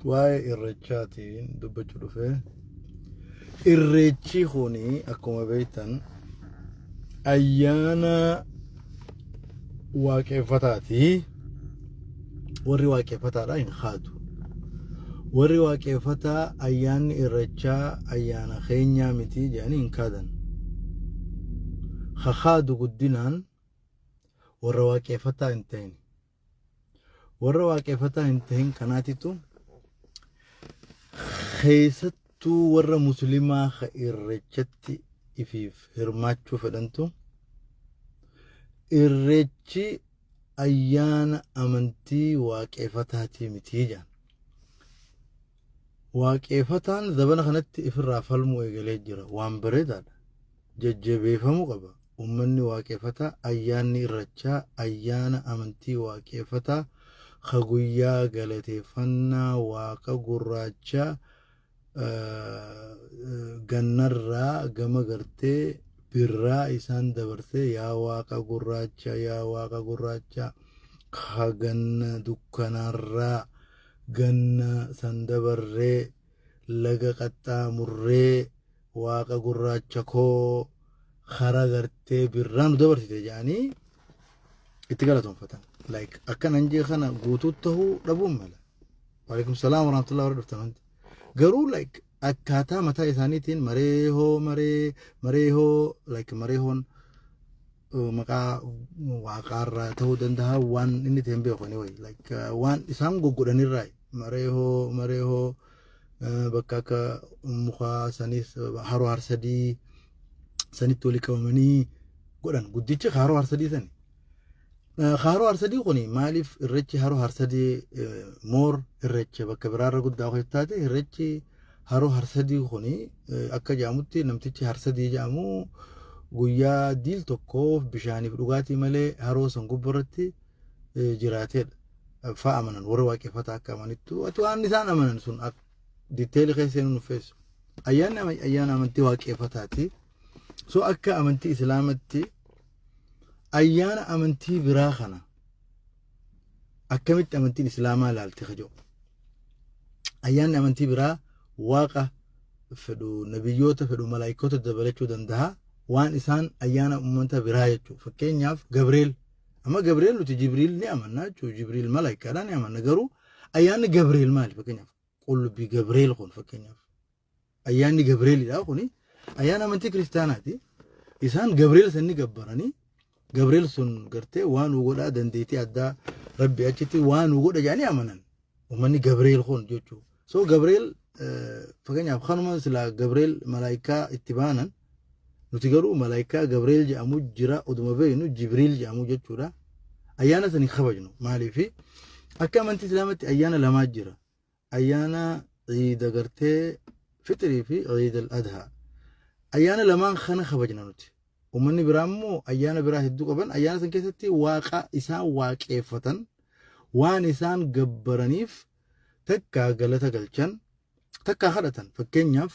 Waa'ee irreechaatiin dubbachuu dhufe. Irreechi kuni akkuma beektan ayyaana waaqeffataati. Warri waaqeffataadha hin haadu. Warri waaqeffataa ayyaanni irreechaa ayyaana keenyaa miti jedhanii hin kaadan. Haadu guddinaan warra waaqeffataa hin ta'in. Warra waaqeffataa hin ta'in kanaatitu keessattuu warra musliimaa ka irreechatti ifiif hirmaachuu fedhantu irreechi ayyaana amantii waaqeffataatii miti jedhan. Waaqeffataan zabana kanatti ifirraa falmuu eegalee jira. Waan bareedaadha. Jajjabeeffamuu qaba. Uummanni waaqeffataa ayyaanni irrechaa ayyaana amantii waaqeffataa ka guyyaa galateeffannaa waaqa gurraachaa gannarraa gama gartee birraa isaan dabarsee yaa waaqa gurraacha, yaa waaqa gurraacha ka ganna dukkanarraa ganna san dabarree laga qaxxaamurree waaqa gurraacha koo kara gartee birraa nu dabarsite jedhanii itti galatoonfatan. Like akkan anjee kana guutuu ta'uu dhabuun mala. Waalaikum salaam warahmatullahi warra dhuftan hundi. Garuu like akkaataa mataa isaaniitiin maree hoo maree maree hoo, like maree hoon maqaa waaqaarraa ta'uu danda'a, waan inni ta'e hin beeku. Anyway, like waan isaan goggodhanirraa maree hoo maree hoo bakka akka mukaa sanis haroo Harsadii sanitti walii qabamanii godhan. Guddichi haroo Harsadii sani. Haroo Harsadii kuni maaliif irreechi haroo Harsadii moor irreecha bakka biraarra guddaa kan taate? Irreechi haroo Harsadii kuni akka jedhamutti namtichi Harsadii jedhamu guyyaa diil tokkoof bishaaniif dhugaatii malee haroo san gubbarratti jiraateedha. Fa'a amanan warri waaqeffataa akka amanittu ati waan isaan amanan sun detail keessa seenuu nu feessu. Ayyaanni ayyaana amantii waaqeffataati. So akka amantii Islaamatti ayyaana amantii biraa kana akkamitti amantiin Islaamaa ilaalti kajoo? Ayyaanni amantii biraa waaqa fedhu, nabiyyoota fedhu, malaayikoota dabalachuu danda'a. Waan isaan ayyaana uummata biraa jechuudha. Fakkeenyaaf Gabriel. Amma Gabriel nuti Jibriil ni amanna jechuudha. Jibriil malaayikaadha, ni amanna. Garuu ayyaanni Gabriel maali fakkeenyaaf? Qullubbii Gabriel kun fakkeenyaaf. Ayyaanni Gabrielidha kuni. Ayyaana amantii kiristaanaati. Isaan Gabriel san ni gabbaranii, Gabriel sun gartee waan nu godhaa, dandeettii addaa rabbi achitti waan nu godha jedhanii amanan. Uummanni Gabriel kun jechuudha. So Gabriel fakkeenyaaf kanuma silaa Gabriel malaayikaa itti baanan, nuti garuu malaayikaa Gabriel jedhamu jira oduma beeknu Jibriil jedhamu jechuudha. Ayyaana san hin kabajnu. Maaliifi akka amantii Islaamatti ayyaana lamaa jira. Ayyaana ciida gartee fixrii fi Ciid al-Adhaa. Ayyaana lamaan kana kabajna nuti. Uummanni biraa immoo ayyaana biraa hedduu qaban. Ayyaana san keessatti waaqa isaan waaqeeffatan waan isaan gabbaraniif takkaa galata galchan, takkaa kadhatan. Fakkeenyaaf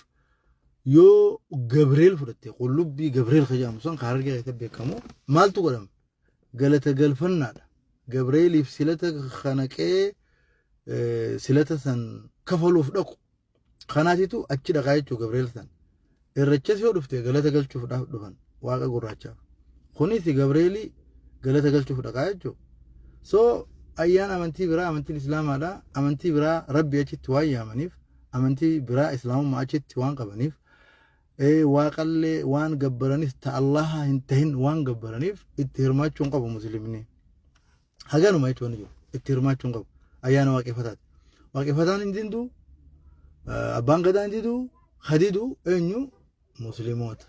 yoo Gabriel fudhatte, qullubbii Gabriel kan jedhamu sun kan Harargee keessatti beekamu, maaltu godhama? Galata galfannaadha. Gabreeliif silata kanaqee silata san kafaluuf dhaqu. Kanaatitu achi dhaqaa jechuudha Gabriel san. Irrechas yoo dhufte galata galchuuf dhufan waaqa gurraachaaf. Kunis Gabreelii galata galchuuf dhaqaa jechuudha. So ayyaana amantii biraa amantiin Islaamaadha. Amantii biraa rabbi achitti waan yaamaniif, amantii biraa Islaamummaa achitti waan qabaniif, waaqallee waan gabbaranis ta Allaha hin tahin waan gabbaraniif itti hirmaachuu hin qabu musliimni. Haganuma jechuun jiru itti hirmaachuu hin qabu. Ayyaana waaqeffataati. Waaqeffataan hin didu, abbaan gadaa hin didu, hadidu eenyu? Musliimoota.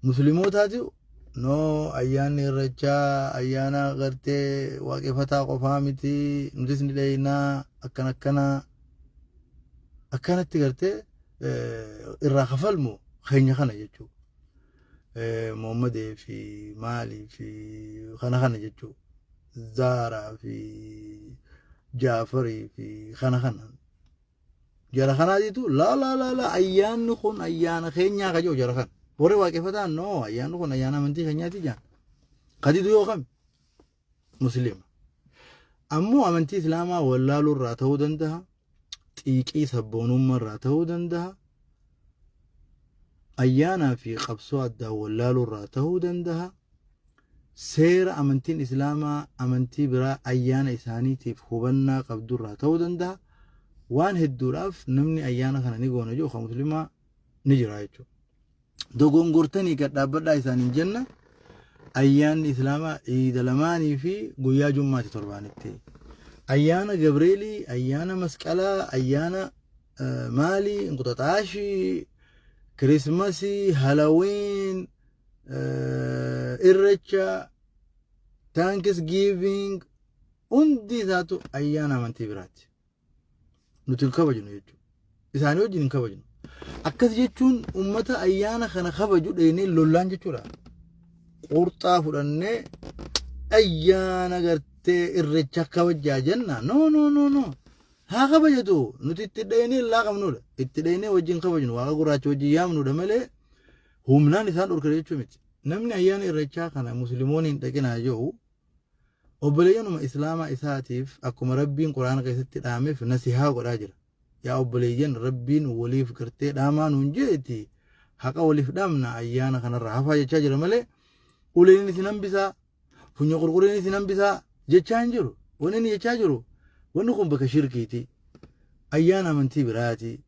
Musliimootaati no ayyaanni irrechaa ayyaana gartee waaqeffataa qofaa miti, nutis ni dheeynaa, akkana akkana akkanatti gartee irraa kafalmu keenya kana jechuudha. Muhammadee fi maalii fi kana kana jechuudha. Zaaraa fi Jaafarii fi kana kana. Jara kanaatitu laa laa laa laa, ayyaanni kun ayyaana keenyaa ka jiru jara kana. Warri waaqeffataan no, ayyaanni kun ayyaana amantii keenyaati jaan. Kadidu yoo kami? Musliima. Ammoo amantii Islaamaa wallaaluu irraa ta'uu danda'a. Xiiqii sabboonummaa irraa ta'uu danda'a. Ayyaanaa fi qabsoo addaan wallaaluu irraa ta'uu danda'a. Seera amantiin Islaamaa amantii biraa ayyaana isaaniitiif hubannaa qabdu irraa ta'uu danda'a. Waan hedduudhaaf namni ayyaana kana ni goona jiru kan Muslimaa ni jira jechuudha. Dogongortanii gad dhaabbadhaa isaaniin jenna. Ayyaanni Islaamaa iida lamaanii fi guyyaa Jummaati torbaanitti. Ayyaana Gabreelii, ayyaana Masqalaa, ayyaana maalii, Inquxaxaashii, Kirismasii, Halloween, Irrecha, Thanksgiving hundi isaatu ayyaana amantii biraati. Nuti hin kabajnu jechuudha. Isaanii wajjin hin kabajnu. Akkas jechuun uummata ayyaana kana kabaju dheenee lollaan jechuudha. Qurxaa fudhannee ayyaana gartee Irrecha kabajaa jenna. No, no, no, no. Haa kabajatu, nuti itti dheenee illaa qabnudha. Itti dheenee wajjin kabajnu, Waaqa gurraacha wajjin yaamnudha malee humnaan isaan dhorkate jechuu miti. Namni ayyaana Irrechaa kana Musliimoonni hin dhaqinaa jiru obboleeyyanuma Islaamaa isaatiif akkuma Rabbiin Quraana keessatti dhaameef nasihaa godhaa jira. Yaa obboleeyyan, Rabbiin waliif gartee dhaamaa nuun jeeti, haqa waliif dhaamna, ayyaana kanarraa hafaa jechaa jira malee uleen isin hambisaa, funya qurquriin isin hambisaa jechaa hin jiru. Wanni inni jechaa jiru, wanni kun bakka shirkiiti. Ayyaana amantii biraati.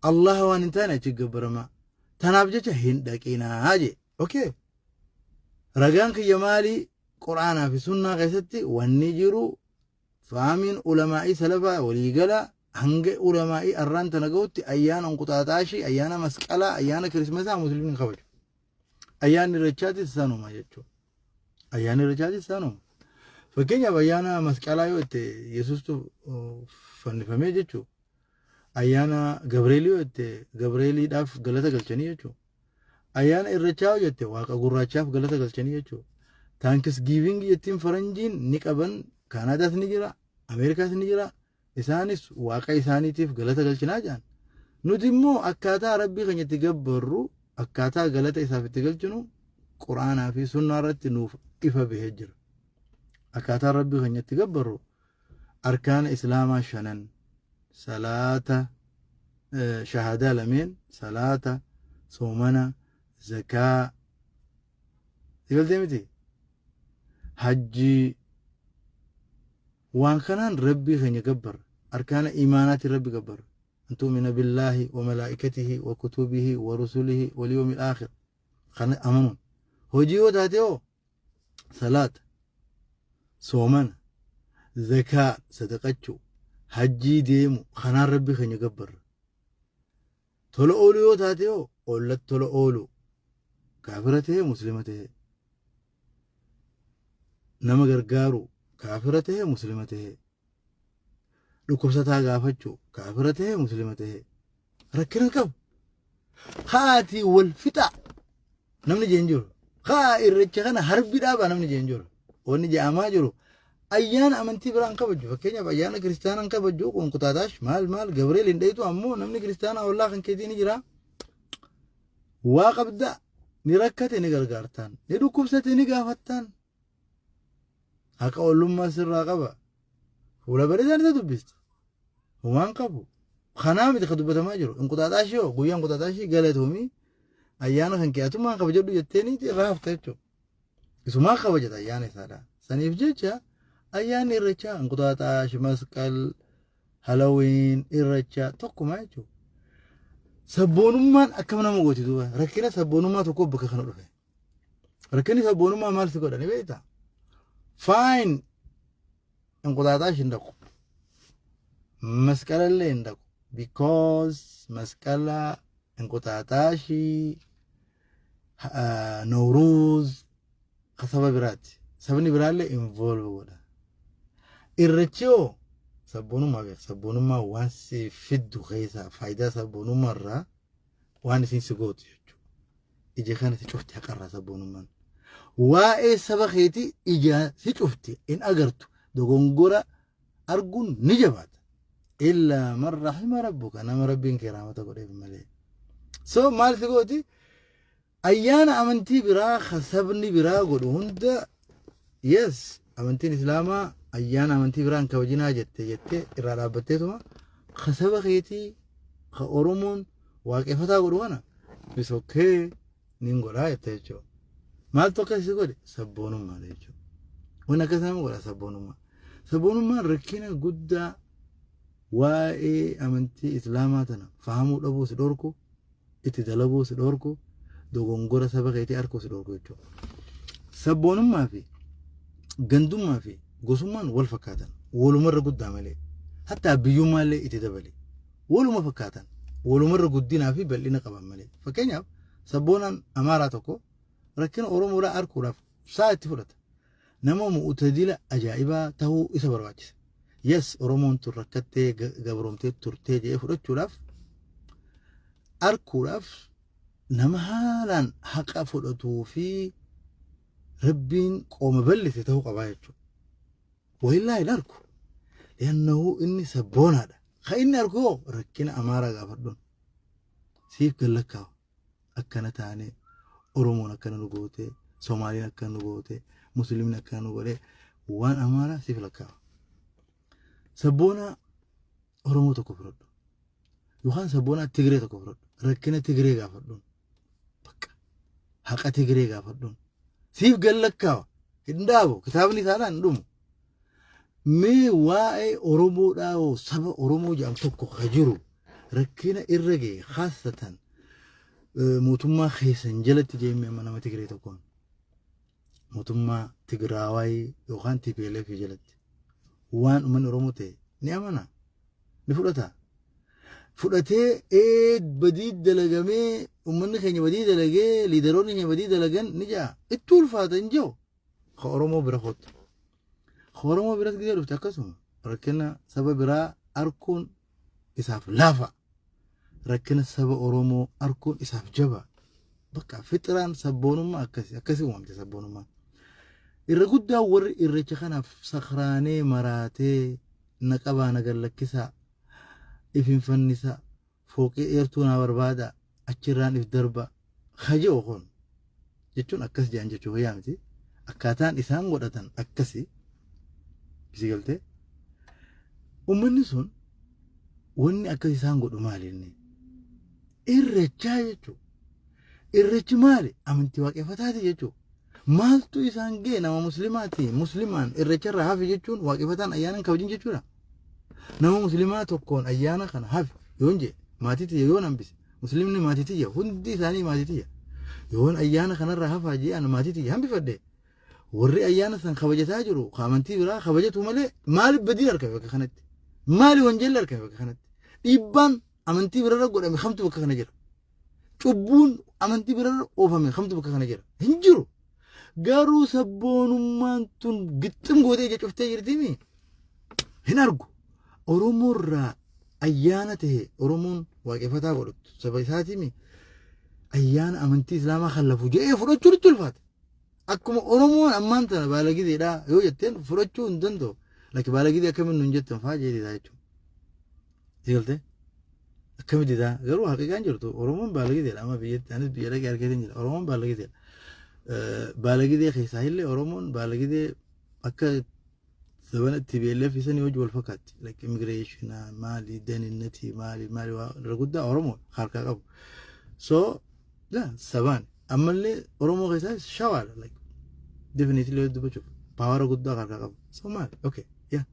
Allah waan hin taane achi gabbarama. Tanaaf jecha hin dhaqinaa jee. Okay. Ragaan kiyya maali? Quraanaa fi sunnaa keessatti wanni jiru, faamiin ulamaa'ii salafaa waliigala hanga ulamaa'ii arraan tana ga'utti, ayyaana Inquxaaxaashii, ayyaana Masqalaa, ayyaana Kirismasaa Musliimni hin kabaju. Ayyaanni Irreechaatis sanuma jechuudha. Ayyaanni Irreechaatis sanuma. Fakkeenyaaf, ayyaana Masqalaa yoo itti Yesuustu fannifamee jechuudha. Ayyaana Gabreelii yoo itti Gabreeliidhaaf galata galchanii jechuudha. Ayyaana Irreechaa yoo jette Waaqa gurraachaaf galata galchanii jechuudha. Thanksgiving jettiin faranjiin ni qaban, Kaanaadaas ni jira, Ameerikaas ni jira. Isaanis Waaqa isaaniitiif galata galchinaa jedhan. Nuti immoo akkaataa Rabbii keenya itti gabbarru, akkaataa galata isaaf itti galchinu Quraanaa fi sunnaa irratti nuuf ifa bahee jira. Akkaataa Rabbii keenya itti gabbarru arkaana Islaamaa shanan, salaata, shahaadaa lameen, salaata, soomana, zakaa, galtee miti, hajjii, waan kanaan Rabbii keenya gabbarra. Arkaana imaanaatiin Rabbi gabbarra. أن تؤمن بالله وملائكته وكتبه ورسله واليوم الآخر kana amanuun. Hojii yoo taate hoo, salaata, soomana, zakaa sadaqachuu, hajjii deemu, kanaan Rabbi keenya gabbarra. Tola ooluu yoo taate hoo, ollatti tola oolu, kaafira ta'e Muslima ta'e, nama gargaaru, kaafira ta'e Muslima ta'e, dhukkubsataa gaafachuu, kaafira ta'e Muslima ta'e, rakkina qabu. Haati wal fixaa namni jeen jiru. Haa, Irreecha kana harbi dhaabaa namni jeen jiru. Wanni je'amaa jiru ayyaana amantii biraan kabaju. Fakkeenyaaf, ayyaana kiristaanaan kabaju, Qonqutaataash maal maal Gabriel hin dheetu, ammoo namni kiristaanaa ollaa kan keetii ni jira. Waa qabda, ni rakkate ni gargaartaan, ni dhukkubsate ni gaafattaan. Haqa ollummaa sirraa qaba. Fuula bareedaan isa dubbista. Homaan qabu. Kanaa miti ka dubbatamaa jiru. Inquxaaxaashii hoo, guyyaa Inquxaaxaashii galatoomii, ayyaana kan kee atummaan kabajadhu jetteeniiti irraa hafta jechuudha. Isumaa kabajata ayyaana isaadha. Saniif jecha ayyaanni Irreechaa, Inquxaaxaash, Masqal, Halloween, Irreechaa tokkuma jechuudha. Sabboonummaan akkam nama gooti duuba? Rakkina sabboonummaa tokko bakka kana dhufe. Rakkinni sabboonummaa maal si godha ni beektaa? Fine, Inquxaaxaash hin dhaqu. Masqala illee hin dhaqu. Because Masqala, Inquxaaxaashii, Nowruuz ka saba biraati. Sabni biraallee involve godha. Irreechi hoo sabboonummaa beeka. Sabboonummaa waan si fiddu keessaa, faayidaa sabboonummaa irraa waan isin si gootu jechuudha. Ija kana si cufti haqarraa sabboonummaan. Waa'ee saba keetii ija si cufti, hin agartu. Dogongora arguun ni jabaata. إلا من رحم ربك, nama Rabbiin kee rahmata godheef malee. So maal si gooti? Ayyaana amantii biraa ka sabni biraa godhu hunda, yes, amantiin Islaamaa ayyaana amantii biraa hin kabajinaa jette jettee irraa dhaabbatteetuma Ka saba keetii ka Oromoon waaqeffataa godhu kana is okay, nin godhaa jetta jechuudha. Maaltu akkas si godhe? Sabboonummaadha jechuudha. Wanni akkas nama godha sabboonummaa. Sabboonummaan rakkina guddaa waa'ee amantii Islaamaa tana fahamuu dhabuu si dhorku, itti dalaguu si dhorku, dogongora saba keetii arkuu si dhorku jechuudha. Sabboonummaa fi gandummaa fi gosummaan wal fakkaatan, walumarra guddaa malee, hattaa biyyummaallee itti dabale, waluma fakkaatan, walumarra guddinaa fi bal'ina qaban malee. Fakkeenyaaf, sabboonaan Amaaraa tokko rakkina Oromoodhaa arkuudhaaf sa'a itti fudhata. Nama mu'tadila ajaa'ibaa ta'uu isa barbaachisa. Yes, Oromoon tun rakkattee gabroomtee turtee jedhee fudhachuudhaaf, arkuudhaaf, nama haalaan haqa fudhatuu fi Rabbiin qooma bal'ise ta'uu qabaa jechuudha. Wayillaa hin arku. Liannahu inni sabboonaadha. Ka inni arku hoo rakkina Amaaraa gaafadhuun. Siif gallakkaawa. Akkana taanee, Oromoon akkana nu gootee, Somaaliin akkana nu gootee, Musliimni akkana nu godhee, waan Amaaraa siif lakkaawa. Sabboonaa Oromoo tokko fudhadhu. Yookaan sabboonaa Tigree tokko fudhadhu. Rakkina Tigree gaafadhuun. Bakka haqa Tigree gaafadhuun. Siif gallakkaawa. Hin dhaabu. Kitaabni isaadhaan hin dhumu. Mee waa'ee Oromoodhaa hoo, saba Oromoo jedhamu tokko ka jiru rakkina irra ga'e, khaasatan mootummaa keessan jalatti jeemme, amma nama Tigree tokkoon mootummaa Tigraawaayii yookaan TPLF jalatti waan uummanni Oromoo ta'e ni amana, ni fudhata. Fudhatee ee badii dalagamee, uummanni keenya badii dalagee, liidaroonni keenya badii dalagan ni ja'a. Itti ulfaata hin jiru. Ka Oromoo bira kottu. Ka Oromoo biratti gidee dhufte akkasuma rakkina saba biraa arkuun isaaf laafa. Rakkina saba Oromoo arkuun isaaf jaba. Bakka fixiraan sabboonummaa akkasi akkasi uumamte sabboonummaan. Irra guddaa warri irreecha kanaaf sakraanee maraatee, na qabaa, na gallakkisaa, if hin fannisaa, fooqii dheertuu naa barbaada, achirraan if darba kaje'u kun jechuun, akkas jedhan jechuu fayyaa miti. Akkaataan isaan godhatan akkasi isi galtee, uummanni sun wanni akkas isaan godhu maali? Inni irrechaa jechuudha. Irrechi maali? Amantii waaqeffataati jechuudha. Maaltu isaan ga'e? Nama Muslimaati, Muslimaan irrecha irraa hafi jechuun waaqeffataan ayyaana hin kabajin jechuudha. Nama Muslimaa tokkoon ayyaana kana hafi yoon jedhe, maatii tiyya yoon hambise, Muslimni maatii tiyya, hundi isaanii maatii tiyya, yoon ayyaana kanarraa hafaa jedhan maatii tiyya hambifadhe, warri ayyaana san kabajataa jiru ka amantii biraa kabajatu malee, maaliif badiin argame bakka kanatti? Maali wanjeelli argame bakka kanatti? Dhiibbaan amantii birarra godhame kamtu bakka kana jira? Cubbuun amantii birarra oofame kamtu bakka kana jira? Hin jiru. Garuu sabboonummaan tun gixxim gootee ija cuftee jirtimi, hin argu. Oromoorraa ayyaana ta'e Oromoon waaqeffataa godhatu saba isaatiimi, ayyaana amantii Islaamaa kan lafu jedhee fudhachuun itti ulfaata. Akkuma Oromoon ammaan tana baalagizeedha yoo jetteen fudhachuu hin danda'u. Lakki, baalagizee akkamiin nuun jettan fa'aa jedhee jechuudha. Sigaltee? Akkamitti daa? Garuu haqiqaan jirtu Oromoon baalagizeedha, amma biyyatti anis biyya dhaqee argeetiin jira. Oromoon baalagizeedha. Baalagizee keessaa illee Oromoon baalagizee akka zabana TPLF isanii hojii wal fakkaatti. Like immigration maali, daninnatii maali maali, waa irra guddaa Oromoo harkaa qabu. So sabaan ammallee Oromoo keessaa Shawaadha, like definitely dubbachuuf power guddaa harkaa qabu. So maali? Okay, yeah.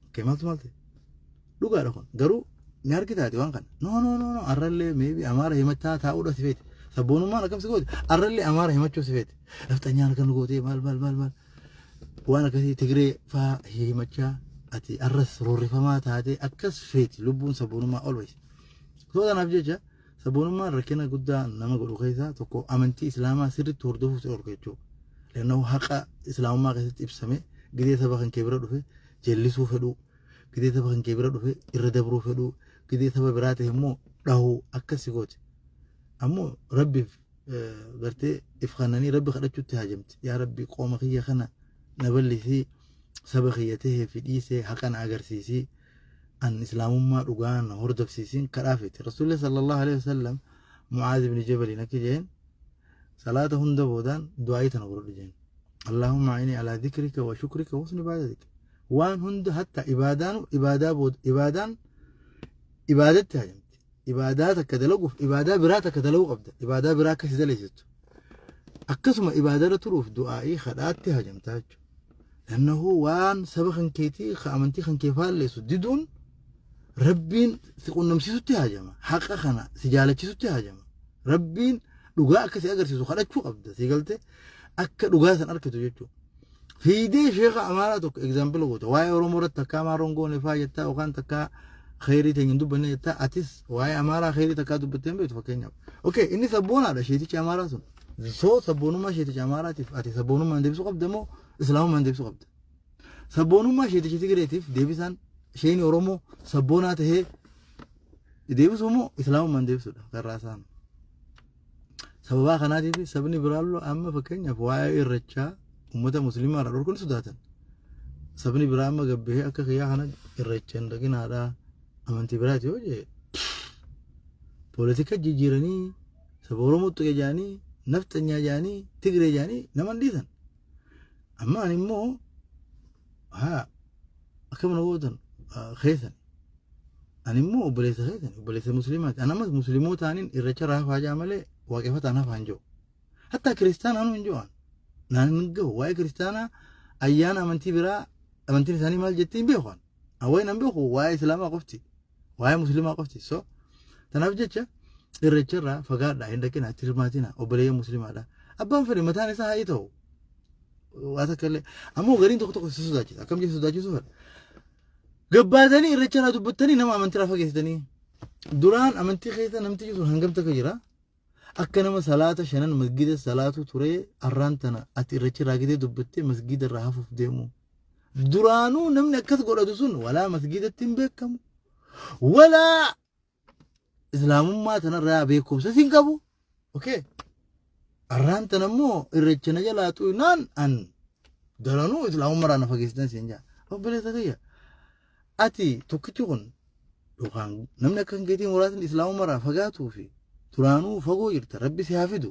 Okay, maaltu maal ta'e? Dhugaadha kun garuu ni argitaati waan kana. No, no, no, no, arrallee maybe Amaara himachaa taa'uudha si feeti. Sabboonummaan akkam si gooti? Arrallee Amaara himachuu si feeti. Nafxanyaan akkan gootee, maal maal maal maal. Waan akkasii Tigree faa himachaa ati arras roorrifamaa taatee akkas feeti lubbuun sabboonummaa always. So kanaaf jecha sabboonummaan rakkina guddaa nama godhu keessaa tokko amantii Islaamaa sirriitti hordofuu si dhorka jechuudha. Lannoo haqa Islaamummaa keessatti ibsame gidee saba kan kee bira dhufe jallisuu fedhuu, gidee saba kan kee bira dhufe irra dabruu fedhuu, gidee saba biraa ta'e immoo dhahuu akkasi gooti. Ammoo Rabbiif gartee if kannanii Rabbi kadhachuutti haajamti. Yaa Rabbi, qooma kiyya kana na bal'isii, saba kiyya tahee fi dhiisee haqa na agarsiisii, an Islaamummaa dhugaa na hordofsiisiin kadhaafeti. Rasuulli sallallahu alaihi wasallam Mu'aaz ibn Jabaliin akka jeen, salaata hunda boodaan du'aayii tana godhadhu jeen. Allahumma a'inii alaa dhikrika wa shukrika wa husni ibadatik. Waan hunda hatta ibaadaan ibaadaa booda ibaadaan Ibaadatti hajamti. Ibaadaa takka dalaguuf ibaadaa biraa takka dalaguu qabda. Ibaadaa biraa akka si daleessistu. Akkasuma ibaadarra turuuf du'aa'ii kadhaatti hajamtaa jechuudha. Lannahu waan saba kan keetii ka amantii kan kee faalleessu diduun Rabbiin si qunnamsiisutti hajama. Haqa kana si jaalachisutti hajama. Rabbiin dhugaa akka si agarsiisu kadhachuu qabda. Si galte akka dhugaa san arkitu jechuudha. Fiidee sheeka Amaaraa tokko example goota. Waa'ee Oromoo irratti takkaa Amaaroon goone faa jettaa yookaan takkaa kheyrii teenya hin dubbanne jettaa, atis waa'ee Amaaraa kheyrii takkaa dubbattee hin beektu fakkeenyaaf. Okay, inni sabboonaadha sheetichi Amaaraa sun. So sabboonummaa sheeticha Amaaraatiif ati sabboonummaan deebisuu qabda moo Islaamummaan deebisuu qabda? Sabboonummaa sheeticha Tigireetiif deebisaan sheeni Oromoo sabboonaa tahee deebisuu moo Islaamummaan deebisuudha karraa isaan. Sababaa kanaatiif sabni biraallee amma fakkeenyaaf waa'ee irrechaa uummata musliimaa irraa dhorkuun sodaatan. Sabni biraa amma gabbahee akka kiyyaa kana irreecha hin dhaqinaadha amantii biraati yoo jee, poolitika jijjiiranii saba Oromoo tuqe jedhanii, nafxanyaa jedhanii, Tigree jedhanii nama hin dhiisan. Amma ani immoo haa akkam na gootan keessan, ani immoo obboleessa keessan, obboleessa musliimaati. Ani ammas musliimotaanin irreecha raafaa jaa malee waaqeffataan hafaa hin jiru. Hatta kiristaanaa hin jiru. Naan hin gahu waa'ee kiristaanaa, ayyaana amantii biraa amantiin isaanii maal jettee hin beeku. Awween hin beeku, waa'ee islaamaa qofti, waa'ee musliimaa qofti. So tanaaf jecha irreecha irraa fagaadhaa, hin dhaqina, itti hirmaatina. Obboleeyyan musliimaadha. Abbaan fedhe mataan isaa haa ta'u. Waa takka illee ammoo gariin tokko tokko si sodaachisa. Akkam jecha sodaachisuu fedha. Gabbaatanii irreecha irraa dubbattanii nama amantii irraa fageessitanii. Duraan amantii keessa namtichi sun hangam takka jira? Akka nama salaata shanan masgida salaatu ture, arraan tana ati irreecha irraa gidee dubbattee masgida irraa hafuuf deemu. Duraanuu namni akkas godhatu sun walaa masgidatti hin beekamu. Walaa islaamummaa tanarraa beekumsa hin qabu. Okay. Arraan tana immoo irreecha na jalaa xuyinaan an daranuu islaamummaa irraa na fageessitan siin jaa. Obboleessa kiyya. Ati tokkichi kun yookaan namni akka hin keetii muraasni islaamummaa irraa fagaatuu fi duraanuu fagoo jirta, rabbi si haa fidu.